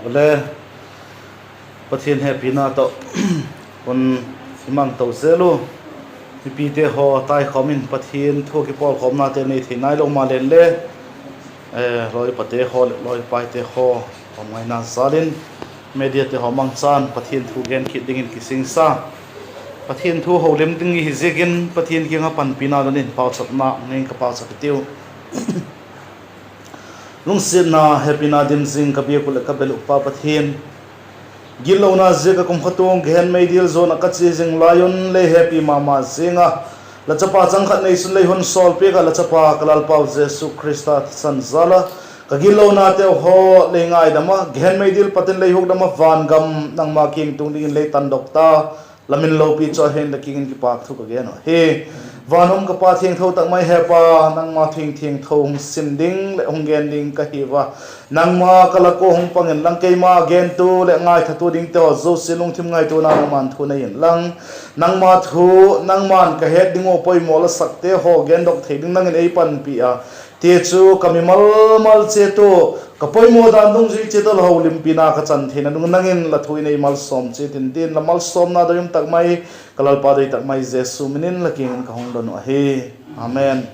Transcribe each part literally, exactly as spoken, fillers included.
Ule, Pathian hepina tawh hun i mang to zel u. Mipite haw taikhawm in Pathian thu kipawlkhawmnate nei thei nailo maleng le, lawipate haw leh lawipaite haw um ngaina jal in, mediate haw mangchan Pathian thu gen kit dingin kisingsa. Pathian thu holim ding i hi ziakin Pathian kiang ah panpina don in pauchapna nei ing ka, pauchap i tiu. Lungsiatna, hepina dim zing ka biak uh leh ka bel uh Pa Pathian, gitlona ziak ah kumtuang gehen meidil zuan ah ka chia zing lai un lei hepi ma ma zing a, la chapa chang khat neisun lei hun sawlpiak ah la chapa ka Lalpau Jesu Khrista thisan jal a ka gitlonateu haw lei ngaidam a, gehen meidil pat in lei hukdam a, van gam nangma kiang tung dingin lei tandok ta. La min lopi chu ahi in la kiang in kipâk thu ka gen uh ahi. Van um ka Pa thiangtho tak mai, hepa, nangma thu thiangtho hung sim ding leh hung gen ding ka hiu a, nangma ka lak ua hung pang inlang, keima gentu leh ngaithatu dingte haw zosia lungthim ngaituana nangma'n thu nei inlang, nangma thu, nangma'n ka het ding ua poimaw la sakte haw gendok thei ding nang in ei panpi a, tichu ka mimal mal chiat ua, ka poimaw dan dungzui chiat ua la holimpina ka chan theina ding nang in la thu in ei malsawm chiat in tin, la malsawmna doi um tak mai ka Lalpa doi tak mai Jesu min in la kiang in ka hung don uh ahi. Amen.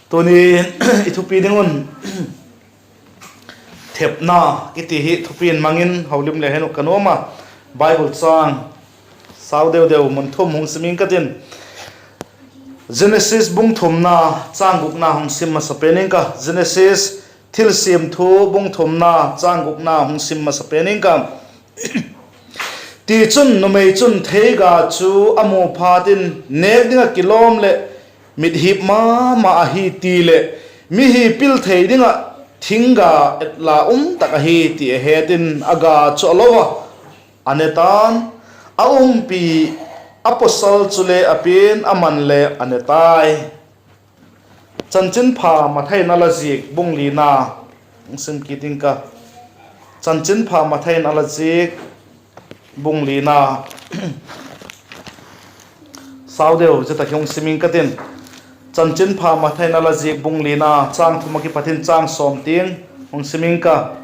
Tuni i thupi ding un, thepna kiti hi thupi in mang in holim le hen uh ka nuam a, Bible châng sau deu deu mun thum hung sim ing ka tin. Genesis bung thumna châng gukna hung sim masa pen ing ka. Genesis, Thilsiam Thu bung thumna châng gukna hung sim masa pen ing ka. Tichun, numei chun theiga chu a mu phat in, nêk ding ah kilawm leh mit hip ma ma ahi ti leh, mi hi pil thei ding ah thingga et la um tak ahi ti a het in, a ga chu a lo a, a ne ta'n, a umpi a pawsal chule a pia'n, ama'n le a ne tai. Chanchinpha Mathai in a la ziak bung lina hung sim kit ing ka. Chanchinpha Mathai in a la ziak bung lina, sau deu zia tak hi hung sim ing ka tin. Chanchinpha Mathai in a la ziak bung lina, châng thum ah kipat in châng sawm tiang hung sim ing ka.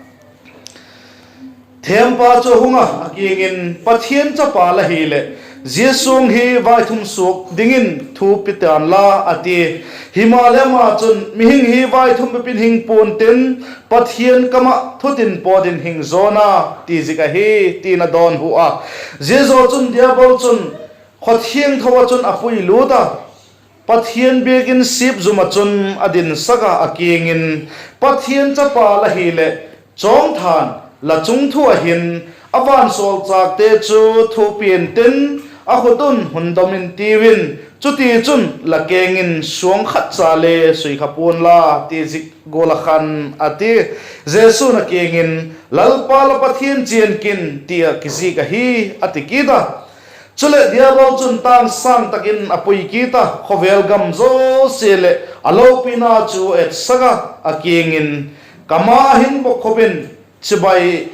Thêmpa chu a hung a, a kiang in, Pathian Chapa la hileh, zia suang hi vaithum suak dingin thu pe ta'n la, a ti. Himaleh ama chun, Mihing hi vaithum bep in hing pua'n tin, Pathian kam ah thutin pawt in hing zaw na, ti zik ahi, ti'n a dawnhu a. Ziazaw chun Diabol chun khawthiangtho ah chun a puilût a, Pathian biakin sip zum ah chun a dinsak a, a kiang in, Pathian Chapa la hileh, chawmtha'n, la chungthu ah hin a vansawlchâkte chu thu pia'n tin, a khut un hun dom intiu in, chutichun la keng in suang khat cha le sui kha pua'n la, ti zik gual a khan, a ti. Jesu'n a kiang in, Lalpa la Pathian chian kin, ti ah kizik ahi, a ti kit a. Chuleh Diabol chun tâng sâng tak in a pui kit a, khawvel gam zosia leh a lopina chu a etsak a, a kiang in, Ka ma ah hin bokkhup in chibai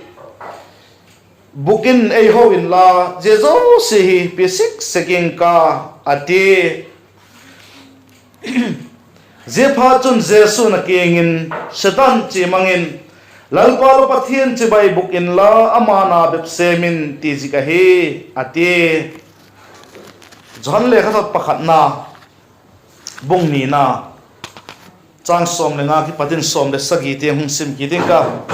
bûk in ei ho inla, zia zosia hi pia sik sek ing ka, a ti. Ziaphatchun Jesu'n a kiang in, Setan, chia mang in, Lalpa la Pathian chibai bûk inla, ama na bep sêm in, ti zik ahi, a ti. Johan lekhathot pakhatna, bung nina, châng sawm le nga kipat in sawm le sagi tiang hung sim kit ing ka.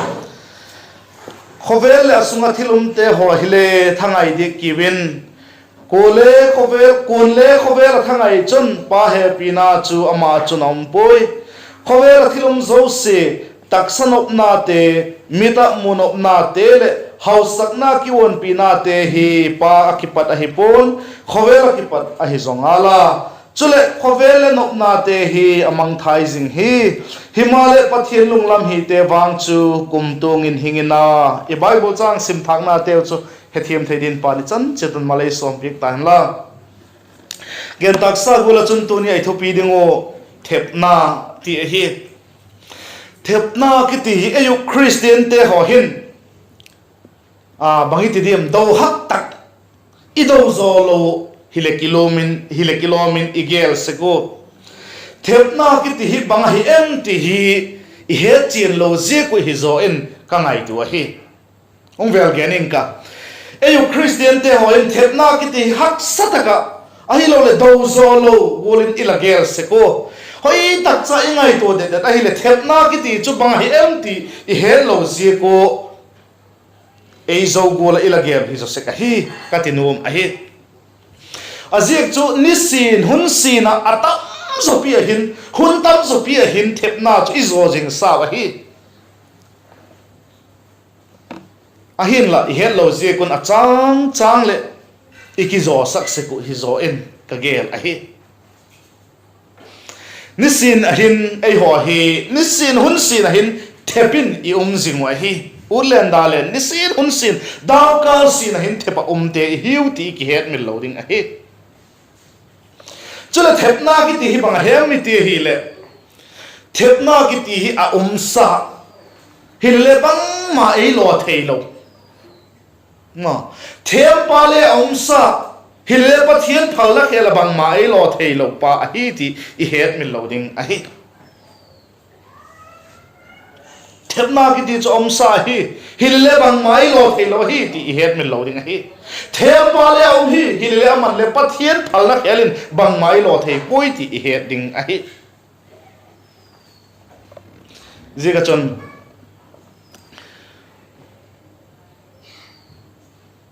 Khawvel leh a sung ah thil umte haw hile thangai diak kiu in, kuale khawvel, kuale khawvel a thangai chun Pa hepina chu ama ah chun a um puai. Khawvel ah thil um zosia, taksa nopnate, mit ah mu nopnate leh hausakna kiuanpinate hi Pa ah kipat ahi pua'n, khawvel ah kipat ahi zaw ngal a. Chuleh khawvel leh nopnate hi a mangthai zing hi. Himaleh Pathian lunglam hite vang chu kumtuang in hing in a. I Bible châng sim thâknateu chu hethiam thei dingin Pa'n i chan chiat un mal ei sawmpiak ta hen la. Gen tâksa gual ah chun tuni a i thupi ding uh thepna ti ahi. Thepna kiti hi ei uh Khristiante haw hin, a, bang i ti diam, do hak tak, i do zaw lo, hile kilawm in, hile kilawm in i gel sek ua. Thepna kiti hi bang ahi em ti hi i hetchian lo ziak uh hizaw in ka ngaitua ahi. Hung vêl gen ing ka. Ei uh Khristiante haw in thepna kiti haksa tak ah, ahiloleh do zaw lo gual in i la gel sek ua, hoi tak cha i ngaitua det det ahileh thepna kiti chu bang ahi em ti i het lo ziak ua, ei zo gual ah i la gel hi zaw sek ahi, ka ti nuam ahi. A ziak chu nisin hun sin ah a tam zaw pi ah hin, hun tam zaw pi ah hin thepna chu i zaw zing sau ahi. Ahinla i het lo ziak un a châng châng leh i kizawsak sek uh hizaw in ka gel ahi. Nisin ah hin eihaw hi, nisin hun sin ah hin thep in i um zing uh ahi. Ut len da len, nisin hun sin, daukâl sin ah hin thep ah umte i hiu ti i kihetmil lo ding ahi. Chuleh thepna kiti hi bang a hem i ti ahileh, thepna kiti hi a um sa, hilele bangma ei law theilo. Thêmpa le a um sa, hilele Pathian phalna khêl ah bangma ei law theilo pa ahi ti i hetmil lo ding ahi. Thepna kiti chu a um sa hi, hilele bangma ei law theilo ahi ti i hetmil lo ding ahi. Thêmpa le a um hi, hilele aman le Pathian phalna khêl in bangma ei law thei puai ti i het ding ahi. Ziak ah chun,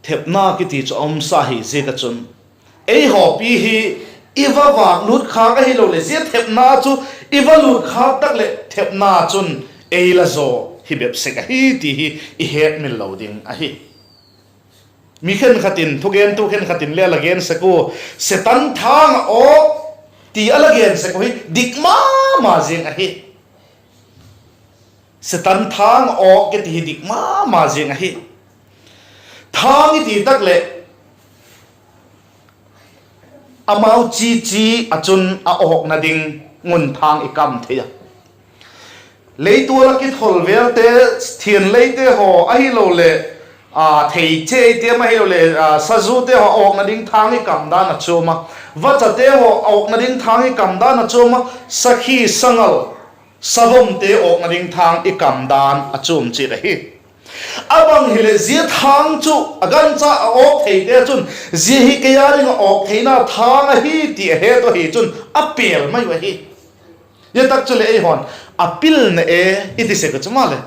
thepna kiti chu a um sa hi ziak ah chun, eihaw pi hi i va vâk lût khâk ahiloleh zia thepna chu i va lût khâk tak leh thepna chun ei la zaw hi bep sek ahi ti hi i hetmil lo ding ahi. Mi khenkhat in, thugentu khenkhat in le a la gen sek ua, Setan thâng a awk ti a la gen sek uh hi dik ma ma ziang ahi. Setan thâng a awk kiti hi dik ma ma ziang ahi. Thâng i ti tak leh amau chi chi ah chun a awkna ding ngun thâng i kam thei a. Leitual ah kithol vêlte, thianleite haw ahiloleh, a, theichei tiam ahiloleh, a, sazute haw awkna ding thâng i kam dan a chuam a. Vachate haw awkna ding thâng i kam dan a chuam a. Sakhi, sangal, savomte awkna ding thâng i kam dan a chuam chiat ahi. A bang hileh zia thâng chu a gancha a awk theite chun, zia hi kei â ding ah awk theina thâng ahi ti a het uh ahi chun a pêl mai uh ahi. Zia tak chuleh eihaw'n, a pil ne e, i ti sek uh chu maleh,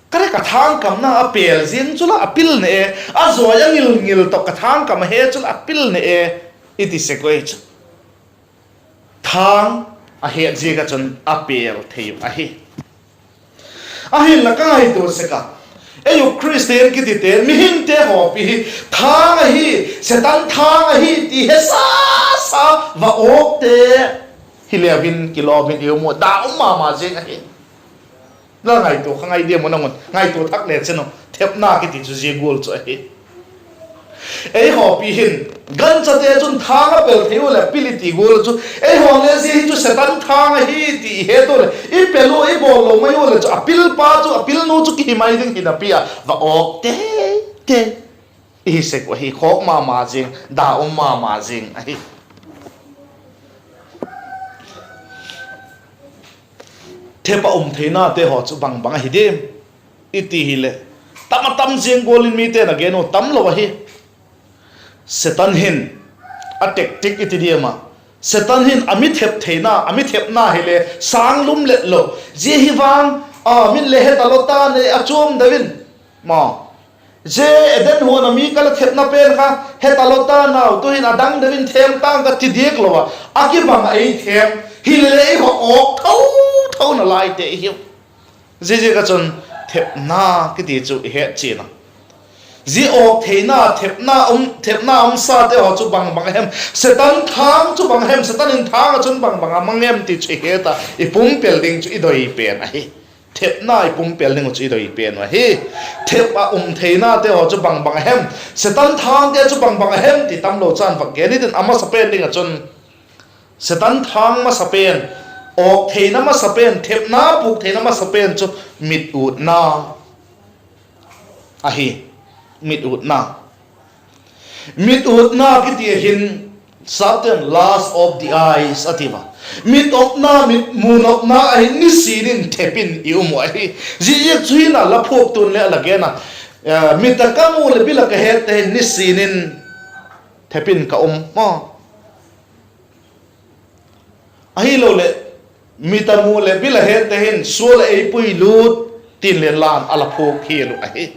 ka rek a thâng kamna a pêl ziang chu la a pil ne e, a zuai a ngil ngil tawh ka thâng kam a he chu la a pil ne e, i ti sek uh ahi chu. Thâng a het ziak ah chun a pêl thei uh ahi. Ahinla ka ngaitua sek a, ei uh Khristian kitite, mihingte haw pi hi thâng ahi, Setan thâng ahi ti he sa sa va awkte hileu hin kilawm in i um u, da um ma ma ziang ahi. La ngaitua kha ngai diam u, nang un ngaitua thak le chin u, thepna kiti chu zia gual chu ahi. Eihaw pi hin, ganchate chun thâng a pel thei u leh pil i ti gual chu, eihaw le zia hi chu Setan thâng ahi ti i het u leh i pel u, i bawl lo mai u leh chu a pilpa chu, a pilnu chu kihi mai ding hinapi a va awk tei tei i hi sek uh ahi, khawk ma ma ziang, da um ma ma ziang ahi. Thep ah um theinate haw chu bang bang ahi diam i ti hileh, tam a tam ziang gual in mite'n a gen u tamlo ahi. Setan hin a tactic i ti diam a, Setan hin a mi thep theina, a mi thepna hile sâng lum let lo. Zia hi vang, a, min le he talo ta ne a chuam deu in, ma, zia Eden huan a mi ka la thepna pen kha he talo ta nau, tu'hin a dang deu in thêm tâng ka ti diak lo a, a kibang a ei thêm hile le ei va awk tho tho nalaite i hiu. Ziaziak ah chun thepna kiti chu i het chian a, zia awk theina, thepna um, thepna um sate haw chu bang bang a hem, Setan thâng chu bang a hem, Setan in thâng ah chun bang bang a mang em ti chu i het a, i pumpel ding chu i doi pen ahi. Thepna i pumpel ding uh chu i doi pen uh ahi. Thep ah um theinate haw chu bang bang a hem, Setan thângte chu bang bang a hem ti tamlo chan vak gen i tin, a masapen ding ah chun Setan thâng masapen, awk theina masapen, thepna pûk theina masapen chu mit utna ahi. Mit utna, mit utna kiti a hin Sapte'n lust of the eyes a ti a. Mit nopna, mit mu nopna ahi, nisin in thep in i um uh ahi. Ziaziak chu hin a la phuaktu'n le a la gen a, mit a ka mu leh bil a ka hette hin nisin in thep in ka um maw. Ahiloleh, mit a mu leh bil a hette hin sual ah ei pui lut, tin le lan a la phuak hial uh ahi.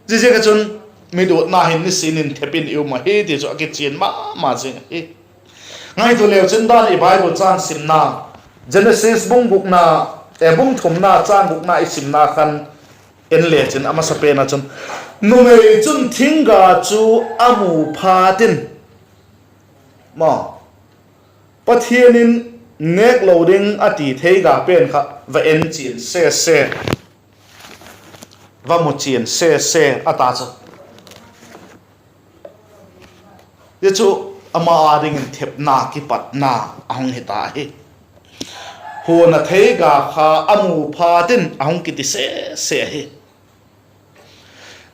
Ziaziak ah chun mit utna hin nisin in thep in i um ahi ti chu a kichian ma ma zing ahi. Ngaitua leu chin dan i Bible châng simna, Genesis bung gukna, e, bung thumna châng gukna i simna khan en le chin a masapen ah chun, numei chun thingga chu a mu phat in, ma, Pathian in nêk lo ding a ti theiga pen kha va en chian sese, va mu chian sese a ta chu. Zia chu ama â dingin thepna kipatna a hung hita ahi. Huan a theiga kha a mu phat in a hung kiti sese ahi.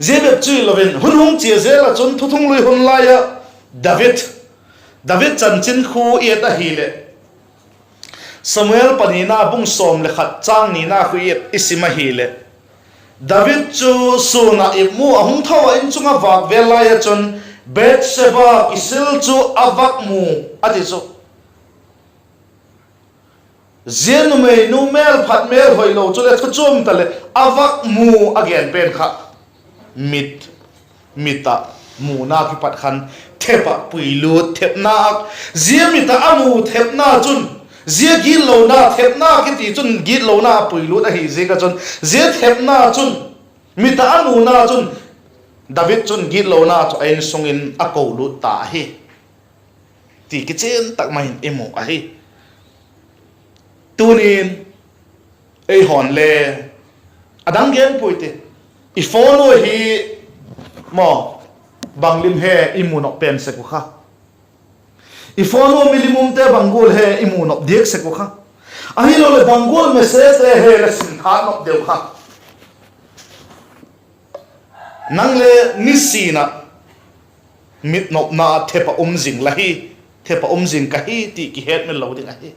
Zia bep chu hilo in hun hung chia zel ah chun thuthunglui hun lai ah David, David chanchin khu i et ahileh, Samuel panina bung sawm le khat châng nina khu i et i sim ahileh, David chu sûn ah ipmu a hung tho ah in chung ah vâk vel lai ah chun Bathsheba kisil chu a vak mu a ti chu. Zia numeinu mêlphat mêlhoilo chuleh thuchuam taleh a vak mu a gen pen kha mit, mit ah muna kipat khan thep ah puilut thepna, zia mit ah a mu thepna chun, zia gitlona thepna kiti chun gitlona a puilut ahi ziak ah chun, zia thepna chun, mit ah a muna chun David chun gitlona chu a insung in a kolut ta ahi ti kichian tak mai in i mu ahi. Tunin eihaw'n le a dang gen puai ti, i phone ua hi maw, bang lim he i mu nop pen sek uh kha. I phone ua milim umte bang gual he i mu nop diak sek uh kha. Ahiloleh bang gual message le he la sim tha nop deu kha. Nang le nisin ah mit nopna ah thep ah um zing la hi, thep ah um zing ka hi ti kihetmil lo ding ahi.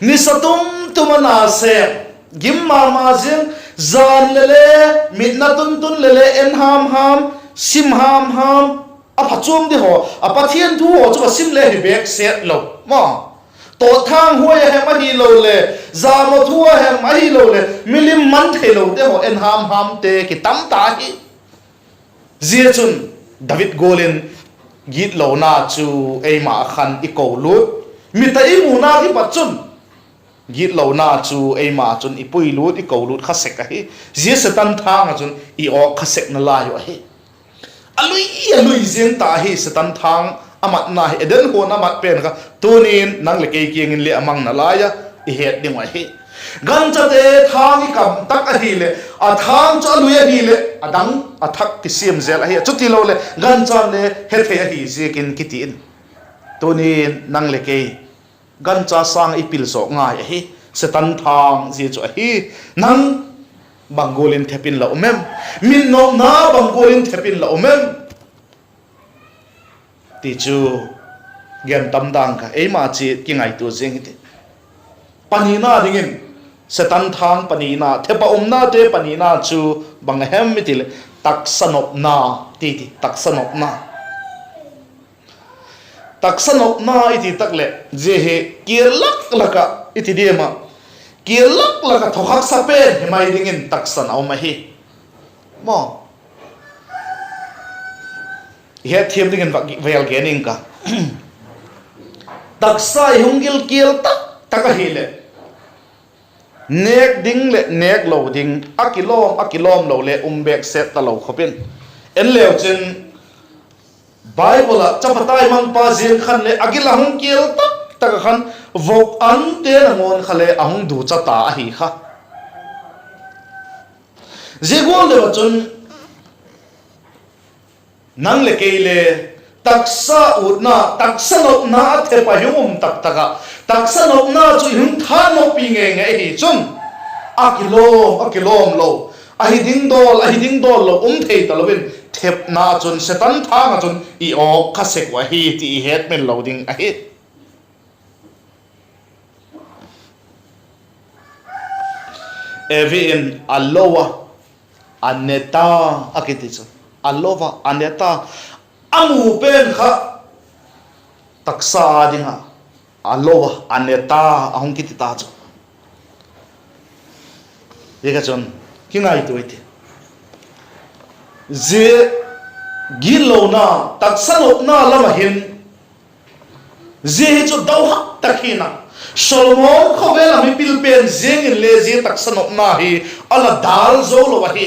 Nisa tum tum a na sêm, gim ma ma ziang, jan le le, mitna tun tun le le en ham ham, sim ham ham, a phachuam di haw, a Pathian thu haw chu a sim le hi bêk set lo maw. Tawtthang huai a hem ahiloleh, jamo thu a hem ahiloleh, milim man theilote haw en ham hamte kitam ta hi. Zia chun David gual in gitlona chu eima khan i kolut, mit ah i muna kipat chun gitlona chu eima chun i puilut, i kolut kha sek ahi. Zia Setan thâng ah chun i awk kha sek nalai uh ahi. A lui, a lui ziang ta hi Setan thâng a matna hi, Eden huan a mat pen kha tunin nang leh kei kiang in le a mang nalai a, i het ding uh ahi. Ganchate thâng i kam tak ahileh, a thâng chu a lui ahileh a dang a thak kisiam zel ahi a, chutiloleh gancha'n le hethei ahi ziakin kiti in. Tunin nang leh kei gancha sâng i pil zawk ngai ahi. Setan thâng zia chu ahi. Nang bang gual in thep in la um em? Mit nopna bang gual in thep in la um em? Ti chu gen tam dang kha, eima chiat kingaitua ziang hi ti. Panina dingin, Setan thâng panina, thep ah umnate panina chu bang a hem i ti leh, taksa nopna, ti ti, taksa nopna. Taksa nopna i ti tak leh zia hi kial lak lak ah i ti diam ah, kial lak lak ah thawkhaksa pen hi mai dingin taksa'n a um ahi. Maw, i hetthiam dingin vak vel gen ing ka. Taksa i hung gil kial tak tak ahileh, nêk ding leh nêk lo ding a kilawm, a kilawm lo le um bêk set talo khop in. En leu chin, Bible ah chapa taimangpa ziang khan le a gil a hung kial tak tak ah khan, vok ante nangawn kha le a hung ducha ta ahi kha. Zia gual deu ah chun, nang leh kei le taksa utna, taksa nopna a thep ah i hung um tak tak ah, taksa nopna chu i hung tha noppi ngei ngei ahi chun, a kilawm, a kilawm lo, ahi ding dawl, ahi ding dawl lo um thei talo in, thepna chun, Setan thâng ah chun i awk kha sek uh ahi ti i hetmil lo ding ahi. Evi in a lo a, a ne ta, a kiti chu. A lo a, a ne ta. A mu pen kha taksa â ding ah a lo a, a ne ta, a hung kiti ta chu. Zia kha chun kingaitua i ti. Zia gitlona, taksa nopna lam ah hin, zia hi chu do hak tak hi'n a, Solomon khawvel ah mipil pen ziang inle zia taksa nopna hi a la dâl zo lo ahi,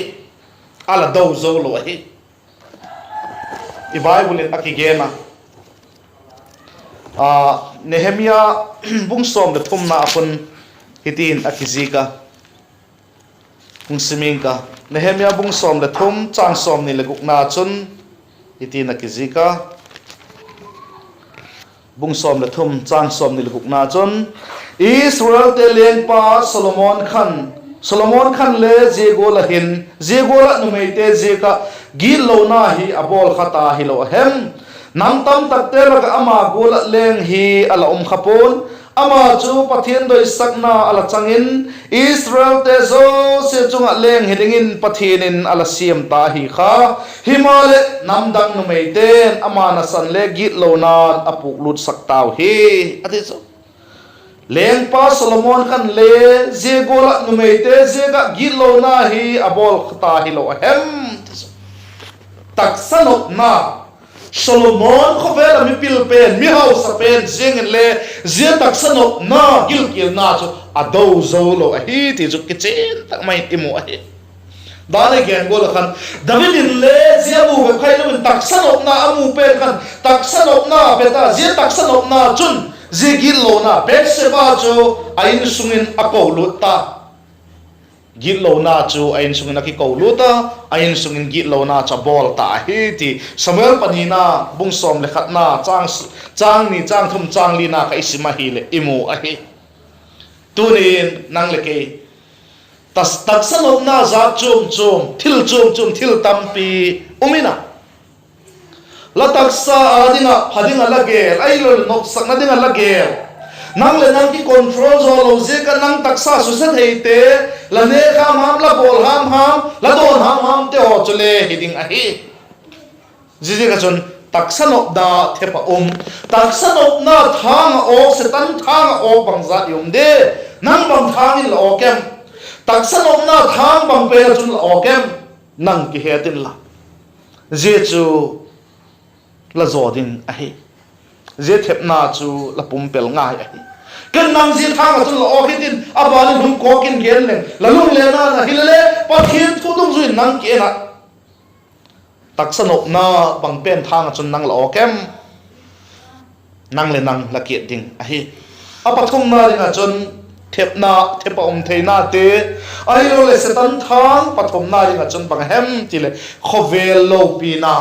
a la do zo lo ahi. I Bible in a kigen a, Nehemia bung sawm leh thumna ah khun hitin a kizik a, hung sim ing ka. Nehemia bung sawm leh thum, châng sawmni leh gukna chun hitin a kizik a. Bung sawm leh thum, châng sawmni leh gukna chun, Israelte lengpa Solomon khan, Solomon khan le zia gual ah hin, zia gual ah numeite ziak ah gitlona hi a bawl kha ta hilo a hem? Nam tamtakte lak ah ama gual ah leng hi a la um kha pua'n; ama chu Pathian doisakna a la chang in, Israelte zosia chung ah leng hi dingin Pathian in a la siam ta ahi kha. Himaleh, namdang numeite'n ama nasan le gitlona'n a puklûtsak tau hi, a ti chu. Lengpa Solomon khan le zia gual ah numeite ziak ah gitlona hi a bawl kha ta hilo a hem, ti chu. Taksa nopna, Solomon khawvel ah mipil pen, mihausa pen ziang inle zia taksa nopna gilkialna chu a do zo lo ahi ti chu kichian tak mai in i mu ahi. Dan a gen gual ah khan, David in le zia mu bep khai lo in taksa nopna a mu pen khan taksa nopna pe ta, zia taksa nopna chun zia gitlona Bathsheba chu a insung in a kolût ta. Gitlona chu a insung in a kikolût a, a insung in gitlona chu a bawl ta ahi ti Samuel panina bung sawm leh khatna châng, châng ni, châng thum, châng lina kha i sim ahileh i mu ahi. Tuni'n nang leh kei, tas-, taksa nopna zat chuam chuam, thil chuam chuam, thil tampi um in a, la taksa â ding ah pha ding ah la gel, ahiloleh nopsakna ding ah la gel, nang leh nang kicontrol zaw lo ziak ah nang taksa suse theite, la nêk ham ham, la bawl ham ham, la dawn ham hamte haw chule hi ding ahi. Ziaziak ah chun taksa nopna thep ah um, taksa nopna thâng ah awk, Setan thâng ah awk bangzat i um di? Nang bang thâng in la awk em? Taksa nopna thâng bang pen ah chun la awk em? Nang kihet inla, zia chu la zaw ding ahi. Zia thepna chu la pumpel ngai ahi. Ken nang zia thâng ah chun la awk hitin, a ban in hung kawk in gen leng, la lunglenna na hile le Pathian thu dungzui in nang ki en ah, taksa nopna bang pen thâng ah chun nang la awk em? Nang leh nang la kiet ding ahi. A pathumna ding ah chun thepna, thep ah um theinate, ahiloleh Setan thâng pathumna ding ah chun bang hem ti leh khawvel lopina,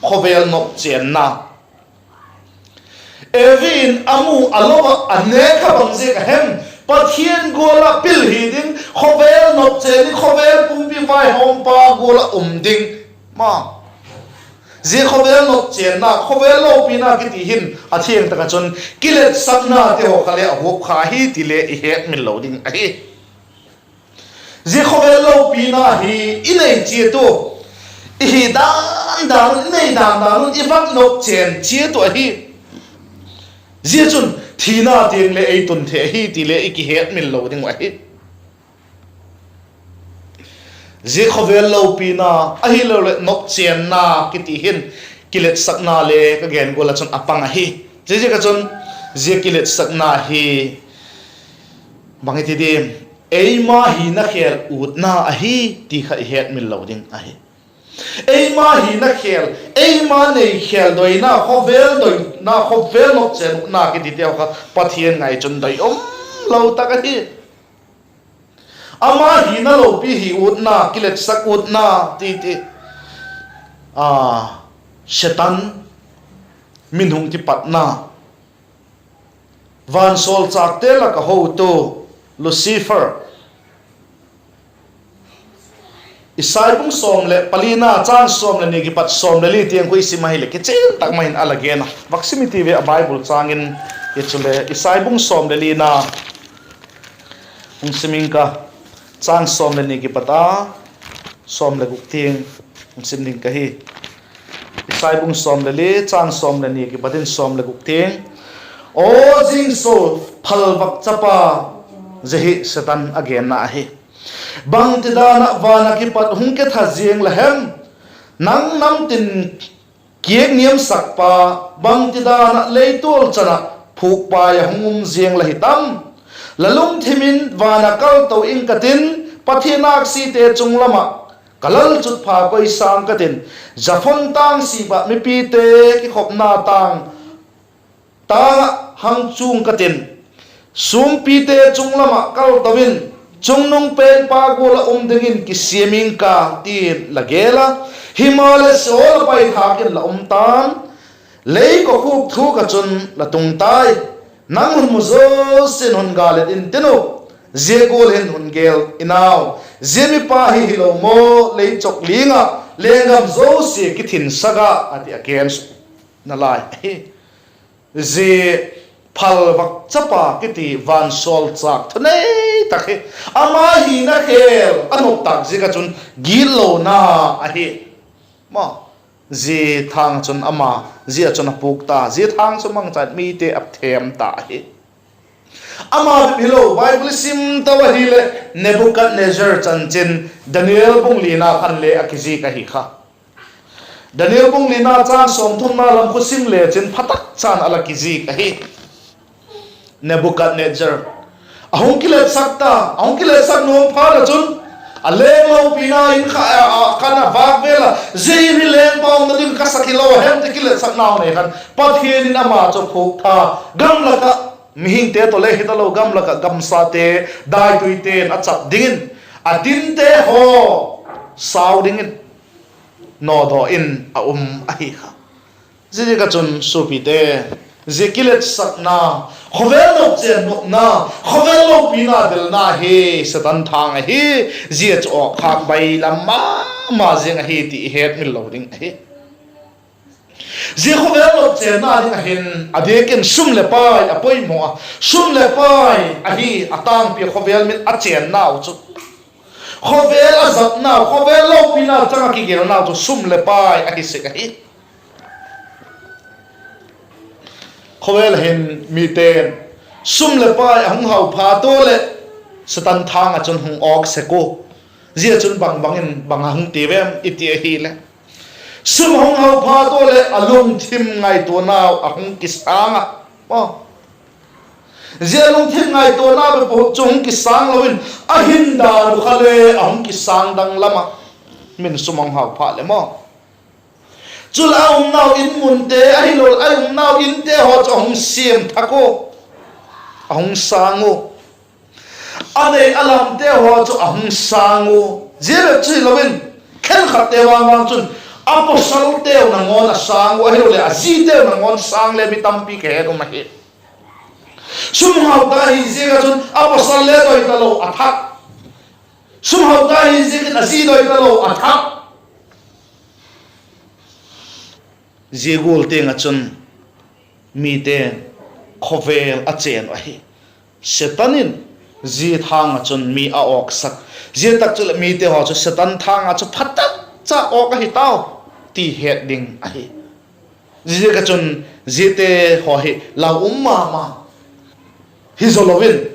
khawvel nopchênna. Evi in a mu a lo ah a nêk kha bang ziak a hem? Pathian gual ah pil hi ding, khawvel nopchên ding, khawvel pumpi vaihawmpa gual ah um ding. Ma, zia khawvel nopchênna, khawvel lopina kiti hin a thiang tak ah chun kiletsaknate haw kha le a huap kha hi ti le i hetmil lo ding ahi. Zia khawvel lopina hi i nei chiat u, i hi dan dan un, i nei dan dan un i vak nopchên chiat uh ahi. Zia chun thina tiang le ei tun thei ahi ti le i kihetmil lo ding uh ahi. Zia khawvel lopina, ahiloleh nopchênna kiti hin kiletsakna le ka gen gual ah chun a pang ahi. Ziaziak ah chun zia kiletsakna hi bang i ti diam, eima hina khêl utna ahi ti kha i hetmil lo ding ahi. Eima hina khêl, eima nei khêl doina, khawvel doina, khawvel nopchên utna kititeu kha Pathian ngai chun doi um lo tak ahi. Ama hina lopi hi utna, kiletsak utna ti ti, a, Setan, min hung kipatna, vansawlchâkte lak ah hotu Lucifer, Isai bung sawm leh palina châng sawm leh ni kipat sawm leh li tiang khu i sim ahileh kichian tak mai in a la gen a. Vak sim i ti ve a Bible châng in, i chule Isai bung sawm leh lina hung sim ing ka, châng sawm leh ni kipat a sawm leh guk tiang hung sim ding ka hi. Isai bung sawm leh li châng sawm leh ni kipat in sawm leh guk tiang. Aw zingso, phalvâk chapa, zia hi Setan a genna ahi. Bangtidan ah van ah kipat hung kitha ziang la hem? Nang namtin kiak niamsakpa, bangtidan ah leitual chan ah phûkpai ah hung um ziang la hi tam? La lungthim in, van ah kal to ing ka tin, Pathian âksite chung lam ah ka lalchutpha koi sâng ka tin, Zaphon tâng sip ah mipite kikhopna tâng, tâng ah hang chuang ka tin, sûmpite chung lam ah kal to in, chungnung penpa gual ah um dingin kisiam ing ka, ti'n la gel a. Himaleh, Seol ah paithâk in la um ta'n, lei kawkhuk thuk ah chun la tung tai. Nang hun mu zosia'n hun galet intin uh, zia gual hin hun gel in au: Zia mipa hi hilo maw, lei chawk ling ah lenggam zosia kithinsak ah? a ti a, a kensukna lai ahi. Zia phalvâk chapa kiti vansawlchâk thunei tak hi, ama hina khêl a nop tâk ziak ah chun gitlona ahi. Zia thâng ah chun ama, zia ah chun a pûk ta, zia thâng chu mangchan mite a thêm ta ahi. Ama bep hilo, Bible i sim to ahileh Nebukadnezzar chanchin Daniel bung lina khan le a kizik ahi kha. Daniel bung lina châng sawmthumna lam khu sim lechin pha tak chan a la kizik ahi. Nebukadnezzar a hung kiletsak ta, a hung kiletsak nuam phat ah chun, a leng lopina in kha, a, a, khan a vâk vêl a, zia hi lengpa umna ding ka sak hilo a hem ti kiletsaknau nei khan Pathian in ama chu phuktha, gam lak ah, mihingte tawh le hitalo, gam lak ah gamsate, daituite'n a chap dingin, a tinte haw sau dingin nawdaw in a um ahi kha. Ziaziak ah chun suapite, zia kiletsakna, khawvel nop chên nopna, khawvel lopina delna hi Setan thâng ahi. Zia chu awk khâk bailam ma ma ziang ahi ti i hetmil lo ding ahi. Zia khawvel nop chênna ding ah hin a diak in sum leh pai a poimaw a, sum leh pai ahi a tângpi a khawvel mit a chênnau chu. Khawvel a zatnau, khawvel lopina chang ah kigelnau chu sum leh pai ahi sek ahi. Khawvel ah hin mite'n sum leh pai a hung hau phat ua leh Setan thâng ah chun hung awk sek ua. Zia chun bang bang in bang a hung ti vem i ti ahileh, sum a hung hau phat ua leh a lungthim ngaituanau a hung kisâng ah, zia lungthim ngaituana bep chu hung kisâng lo in, a hindan uh kha le a hung kisâng dang lam ah, min sum a hung hau phat leh maw. Chuleh a umnau in munte ahilo, a umnau inte haw chu a hung siam thak ua, a hung sâng ua. A nei a lamte haw chu a hung sâng ua. Zia bep chu hilo in, khenkhatte vang vang chun a pawsalteu nangawn a sâng ua, ahiloleh a ziteu nangawn sâng le mi tampi ka het um ahi. Sum hau ta hi ziak ah chun a pawsal le doi talo a thak. Sum hau ta hi ziakin a zi doi talo a thak. Zia gual tiang ah chun mite'n khawvel a chên uh ahi. Setan in zia thâng ah chun mi a awksak. Zia tak chuleh mite haw chu Setan thâng ah chu pha tak cha awk ahi tau ti het ding ahi. Ziaziak ah chun ziate haw hi lau um ma ma hi zaw lo in,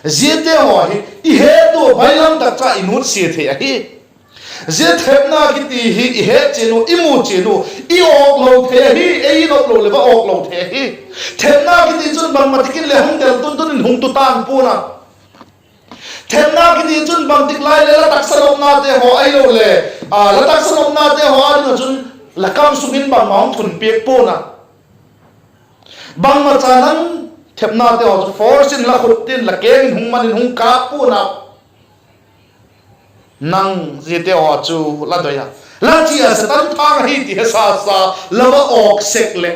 ziate haw hi i het ua bailam tak cha i nutsia thei ahi. Zia thepna kiti hi i het chian ua, i mu chian ua, i awk lo thei ahi, ei i nop lo leh va awk lo thei ahi. Thepna kiti chun bangma tik in le hung del tun tun in hung tu tang pua'n a. Thepna kiti chun bangtik lai le la taksa nopnate haw ahiloleh, a, la taksa nopnate haw a ding ah chun la kam sung in bangma hung thun piak pua'n a. Bangma cha nang thepnate haw chu force in la khut tin la keng in hung man in hung kâp pua'n a. Nang ziate haw chu la doi a, la chia Setan thâng ahi ti hesa sa, la va awk sek leh,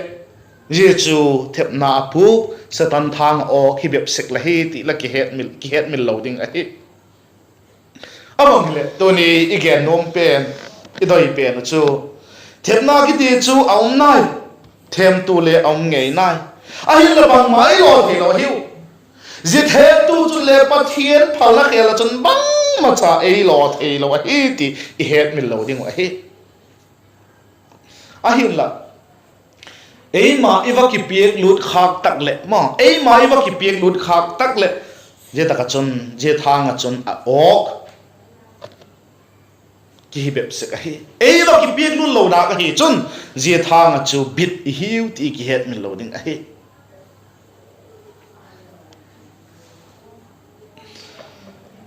zia chu thepna a puk, Setan thâng a awk hi bep sek la hi ti la kihetmil, kihetmil lo ding ahi. A bang hileh tuni i gen nuam pen, i doi pen uh chu, thepna kiti chu a um nai, themtu le a um ngei nai. Ahinla bangma ei law theilo ahiu. Zia themtu chun le Pathian phalna khêl ah chun bangmacha ei law theilo ahi ti i hetmil lo ding uh ahi. Ahinla, eima i va kipiak lut khâk tak leh ma, eima i va kipiak lut khâk tak leh, zia tak ah chun, zia thâng ah chun a awk kihi bep sek ahi. Ei va kipiak lut lo dâk ahi chun, zia thâng ah chu bit i hiu ti i kihetmil lo ding ahi.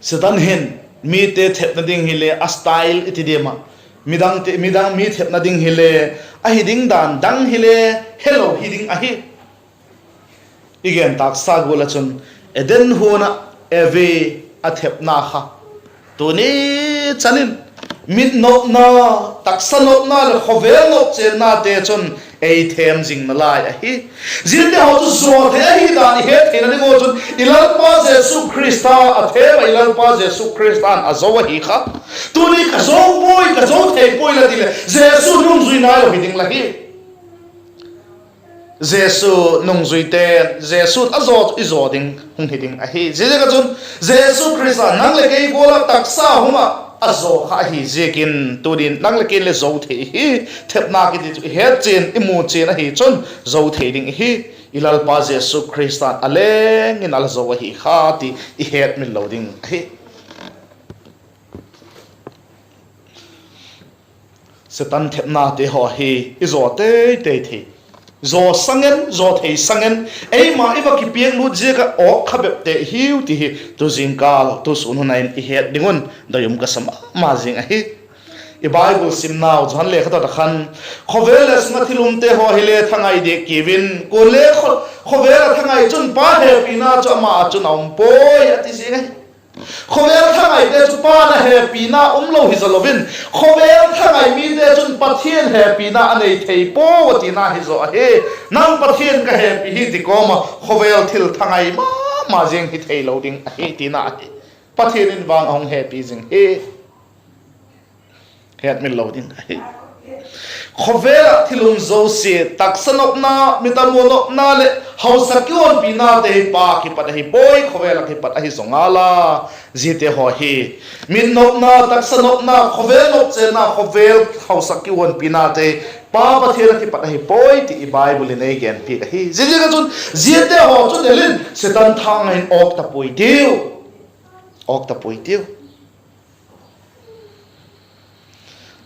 Satan hin mite thepna ding hile a style i ti diam ah, midang, midang mi thepna ding hile ahi ding dan dang hile helo hi ding ahi. I gen tâksa gual ah chun, Eden huan ah Evi a thepna kha tuni chan in mit nopna, taksa nopna leh khawvel nopchênnate chun ei thêm zing nalai ahi. Ziate haw chu zaw thei ahi dan i het theina ding ua chun i Lalpa Jesu Khrista a thêm ah, i Lalpa Jesu Khrista'n a zo ahi kha. Tuni ka zo puai, ka zo thei puai la ti leh Jesu nungzui nai lo hi ding la hi. Jesu nungzuite'n Jesu'n a zaw chu i zaw ding hung hi ding ahi. Ziaziak ah chun Jesu Khrista nang leh kei gual ah taksa hung ah a zaw kha ahi ziakin tunin nang leh kei le zo thei hi. Thepna kiti chu i het chian, i mu chian ahi chun zo thei ding ihi. I Lalpa Jesu Khrista'n a leng in a la zo ahi kha ti i hetmil lo ding ahi. Satan thepnate haw hi i zaw tei tei thei, zaw sâng in, zaw thei sâng in, eima i va kipiak lut ziak ah awk kha bepte i hiu ti hi tu zingkâl, tu sûn hun ah in i het ding un doi um ka sa ma ma zing ahi. I Bible simnau Johan lekhathot ah khan, khawvel leh a sung ah thil umte haw hile thangai diak kiu in, kuale khawvel ah thangai chun Pa hepina chu ama ah chun a um puai a ti zing ahi. Khawvel thangaite chu Pa'n a hepina um lo hi zaw lo in, khawvel thangai mite chun Pathian hepina a nei thei puau a tina hi zaw ahi. Nang Pathian ka hepi hi ti kawm ah khawvel thil thangai ma ma ziang hi theilo ding ahi tina ahi. Pathian in vang a hung hepi zing hi. Hetmil lo ding ahi. Khawvel ah thil um zosia, taksa nopna, mit a mu nopna leh hausa kihuanpinate hi Pa kipat ahi puai, khawvel ah kipat ahi zaw ngal a. Ziate haw hi mit nopna, taksa nopna, khawvel nopchênna, khawvel hausa kihuanpinate Pa Pathian ah kipat ahi puai ti i Bible in ei genpiak ahi. Ziaziak ah chun ziate haw chu del in Setan thâng ah in awk ta puai tiu, awk ta puai tiu.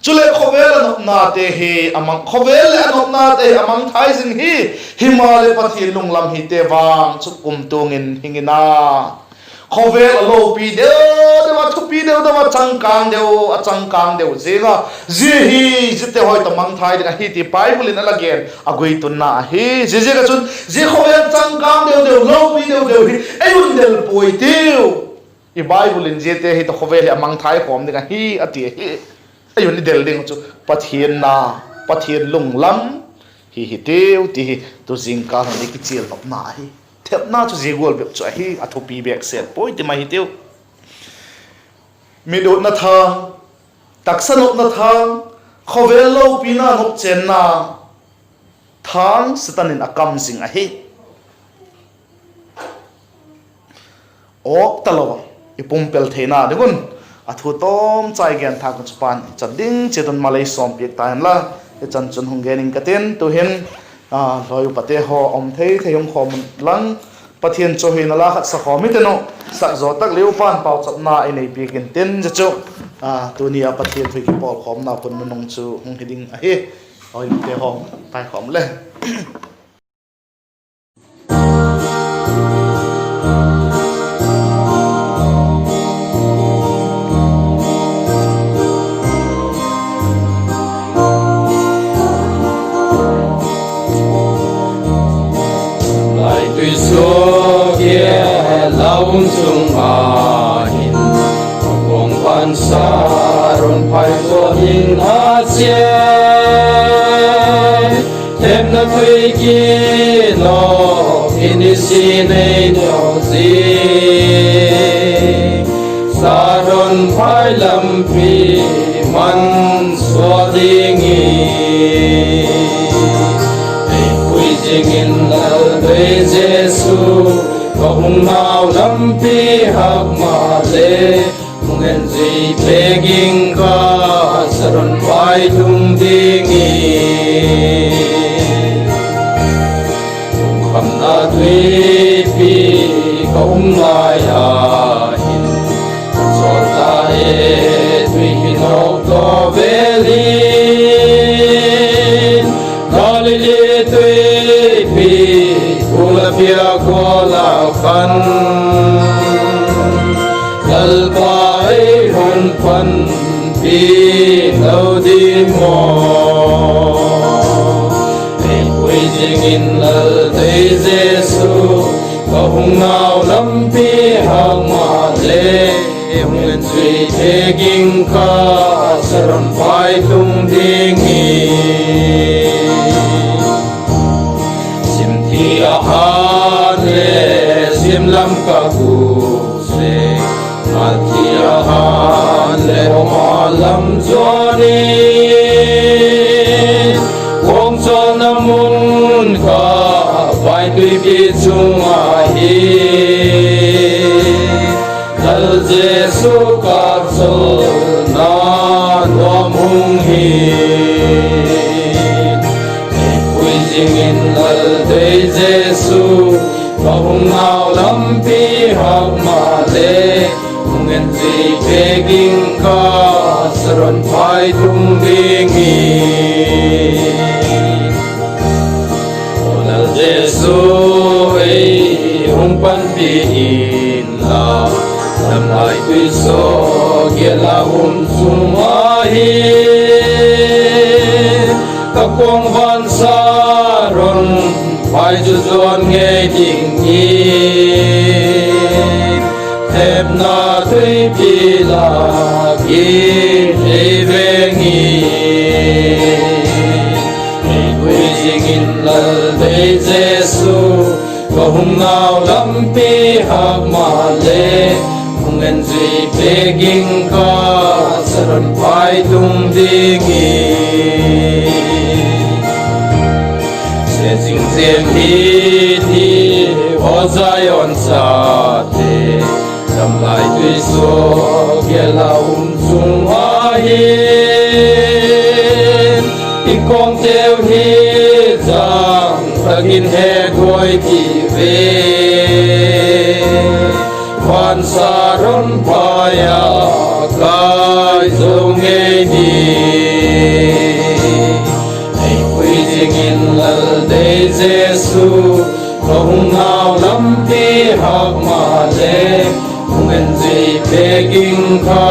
Chuleh khawvel a nopnate hi a mang, khawvel leh a nopnate hi a mangthai zing hi. Himaleh Pathian lunglam hite vang chu kumtuang in hing in a, khawvel a lopi deu deu a, thupi deu deu a, changkâng deu a, changkâng deu ziang a, zia hi ziate haw hi tawh mangthai ding ahi ti Bible in a la gen a guitunna ahi. Ziaziak ah chun zia khawvel changkâng deu deu, lopi deu deu hi ei un del puai tiu. I Bible in ziate hi tawh khawvel hi a mangthai khawm ding ahi a ti ahi. Ei un i del ding chu Pathian na, Pathian lunglam hi hi tiu ti hi tu zingkâl hun i kichial nopna ahi. Thepna chu zia gual bep chu ahi, a thupi bêk set puai ti mai hi tiu. Mit utna thâng, taksa nopna thâng, khawvel lopina nopchênna thâng Setan in a kam zing ahi. Awk talo a, i pumpel theina ding un a thu tawmchai gen thâk un chu Pa'n i chan ding chiat un mal ei sawmpiak ta hen la. I chan chun hung gen ing ka tin, tu'hin, a, hoi upate haw um thei thei hung khawm un lang, Pathian chawihoina la khat sa khawm i tin uh, sak zaw tak leh Pa'n pauchapna ei nei piak intin, zia chu, a, tuni a Pathian thu i kipawlkhawmna hun nunung chu hung hi ding ahi. Hoi upate haw, tai khawm le. Laitui suak e, lau chung a hin, kong pan sa ron phai zo ding a chia. Themna tui ki no, i ni si nei deu zi. Sa ron phai Pi man sua ding i, ei pui zing in Lal dei Jesu, ka hung nau lampi hak maleh, hung en zui pe ging ka, saron pai tung ding i. Khamna tuipi ka um lai a hin, chawlta e, tui hi nawk tawh vel in, Galili tuipi, kul a pia gual a khan, Lalpa ei hun panpi lo ding maw? Ei pui zing in Lal dei Jesu, ka hung nau lampi hak maleh, hung en zui pe ging ka, saron pai tung ding i. Sim thi a han leh sim lam ka gu se, mat thi a han leh homa lam zuan in, kuang chawlna mun ka, vai tuipi chung a hin, Lal Jesu ka chawlna nuam hung hi. Ei pui zing in Lal dei Jesu, ka hung nau lampi hak maleh, hung en zui pe ging ka, saron pai tung ding i. Lal Jesu, ei hung panpi inla, lamlai tuisuak gel a um chung a hin, ka kuang van saron pai chu zuan ngei ding i, thepna tuipi lak in ei veng i. Ei pui zing in Lal dei Jesu, ka hung nau lampi hak maleh, hung en zui pe ging ka, saron pai tung ding i. Sia zing zing hi ti, aw Zion chate, lamlai tuisuak gel a um chung a hin, i kawmteu hi zang tak in he guai ti ve. Van saron pai a kai zo ngei ding. Ei pui zing in Lal dei Jesu, ka hung nau lampi hak maleh, hung en zui pe ging ka,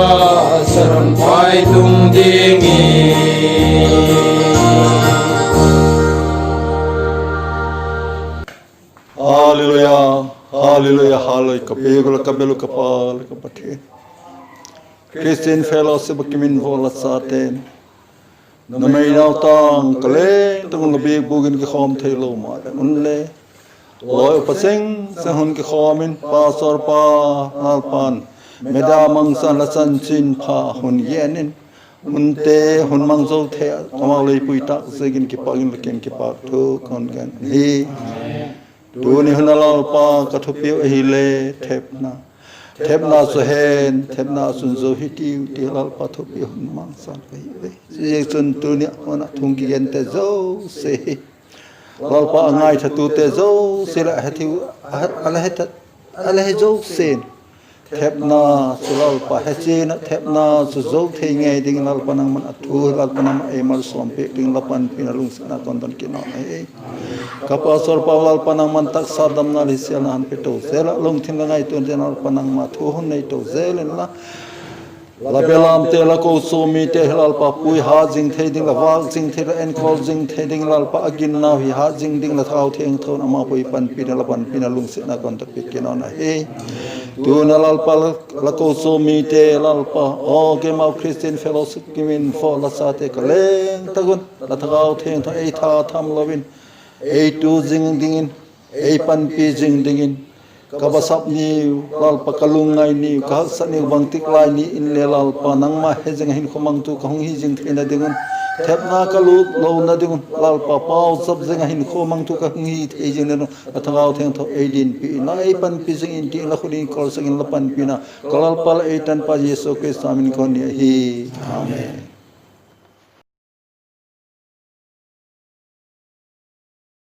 saron pai tung ding i. Halleluia, halleluia, halleluia. Ka biak uh leh ka bel uh ka Pa leh ka Pathian, Christian Fellowship a kimin vaw la chate'n, numei nautang ka leng tak un la biakbûk in kikhawm theilo maleh unle, lawi upa seng seng hun kikhawm in, Pastor pa Lalpa'n media mangchan la chanchinpha hun gen in, hunte hun mang zo thei a, amau lei pui tâk ziakin kipak in la kiang kipak thu ka hun gen hi. Tuni hun a Lalpa ka thupiu ahile thepna, thepna chu hen, thepna chun zo hitiu ti Lalpa thupiu hun mangchan ka hi ve. Ziaziakchun tuni hun a thu hung kigente zosia hi Lalpa a ngaithatute zosia leh a he thei, a, a la he tha, a la he zosia'n, thepna chu Lalpa he chian a, thepna chu zo thei ngei dingin Lalpa nangma'n a thu Lalpa nangma'n ei malsawmpiak dingin la panpina lungsiatna ka hun don kit nawn ahi. Ka pastor pa Lalpa nangma'n taksa damna leh siatna hun pe to zel a, lungthim leh ngaituana dingin Lalpa nangma thu hun nei to zel inla, la belamte, la kochuam mite hi Lalpa pui hat zing thei ding, la vâk zing thei, la enkawl zing thei ding, Lalpa a ginnau hi hat zing ding, la Thagau Thiangtho'n amau pui panpi ding, la panpina lungsiatna ka hun don kit nawn ahi. Tuni a Lalpa, la kochuam mite Lalpa, aw keimau Christian Fellowship kimin vaw la chate ka leng tak un la Thagau Thiangtho'n ei tha tham lo in, ei tu zing dingin, ei panpi zing dingin, Ka basap niu, Lalpa, ka lungngai niu, ka haksat niu bangtik lai ni inle Lalpa, nangma he zing ah hinkhua mangtu ka hung hi zing theina ding un, thepna ka lut lona ding un, Lalpa, pauchap zing ah hinkhua mangtu ka hung hi thei zing ding un, la Thagau Thiangtho ei dinpi in, la ei panpi zing in ti in la khut in kawlsak in la panpina ka Lalpa leh ei tanpa Jesu Khrista min in ka hun ni ahi. Amen.